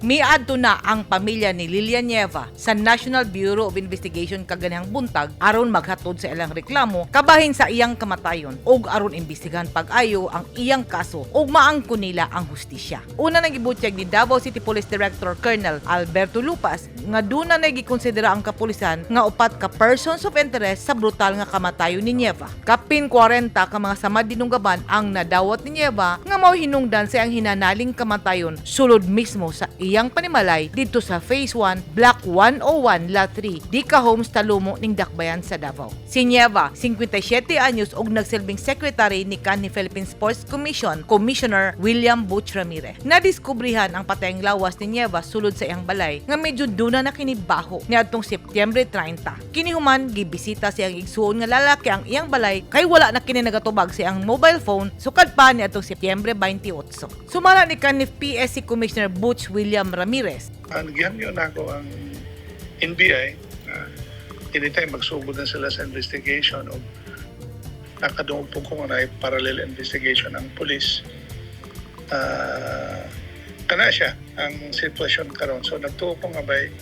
Miadto na ang pamilya ni Lilian Nieva sa National Bureau of Investigation kaganihang buntag aron maghatod sa ilang reklamo kabahin sa iyang kamatayon ug aron imbestigahan pag-ayo ang iyang kaso ug maangko nila ang hustisya. Una nang gibutyag ni Davao City Police Director Colonel Alberto Lupas nga duna na gikonsidera ang kapulisan nga upat ka persons of interest sa brutal nga kamatayon ni Nieva. Kapin 40 ka mga samad dinunggaban ang nadawat ni Nieva nga mao hinungdan sa iyang hinanaling kamatayon sulod mismo sa iyang panimalay didto sa Phase 1, Block 101, Lot 3, Dika Homes, Talomo ning Dakbayan sa Davao. Si Nieva, 57 anyos ug nagsilbing secretary ni kanhi Philippine Sports Commission Commissioner William Butch Ramirez. Nadiskubrihan ang patayng lawas ni Nieva sulod sa iyang balay nga medyo duna na kini baho niadtong Setyembre 30. Kini human gibisita sa iyang igsuon nga lalaki ang iyang balay kay wala na kini nagatubag sa iyang mobile phone sukad pa niadtong Setyembre 28. Sumala ni kanhi PSC Commissioner Butch William Ramirez, Ang gihangyo nako ang NBI na anytime magsugod na sila sa investigation o nakadungog po ko nga naay parallel investigation ang police. Kana siya ang sitwasyon karon. So nagtuo ko nga by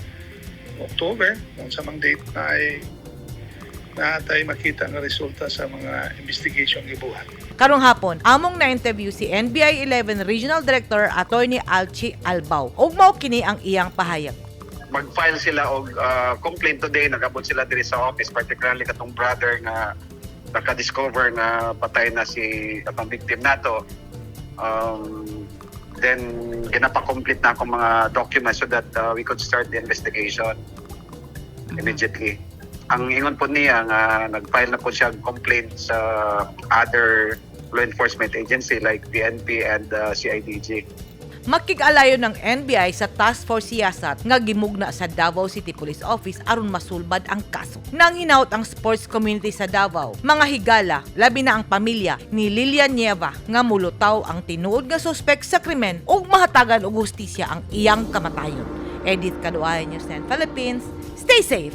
October, kung sa mang date na ay naatay makita nga resulta sa mga investigation gibuhat. Karong hapon, among na-interview si NBI 11 Regional Director Attorney Alchi Albao. Ug mao kini ang iyang pahayag. Mag-file sila og complaint today. Nagabot sila diri sa office, particularly katong brother nga naka-discover nga patay na si atong victim nato. Then ginapa-complete na akong mga documents so that we could start the investigation immediately. Ang ingon po niya nga nag-file na po siya og complaint sa other law enforcement agency like PNP and CIDG. Makig-alayon ng NBI sa Task Force Siyasat nga gimugna sa Davao City Police Office aron masulbad ang kaso. Nang hinaut ang sports community sa Davao, mga higala, labi na ang pamilya ni Lilian Nieva nga mulutaw ang tinuod nga suspek sa krimen ug mahatagan og hustisya ang iyang kamatayon. Edith Kaduay, News 10 Philippines. Stay safe.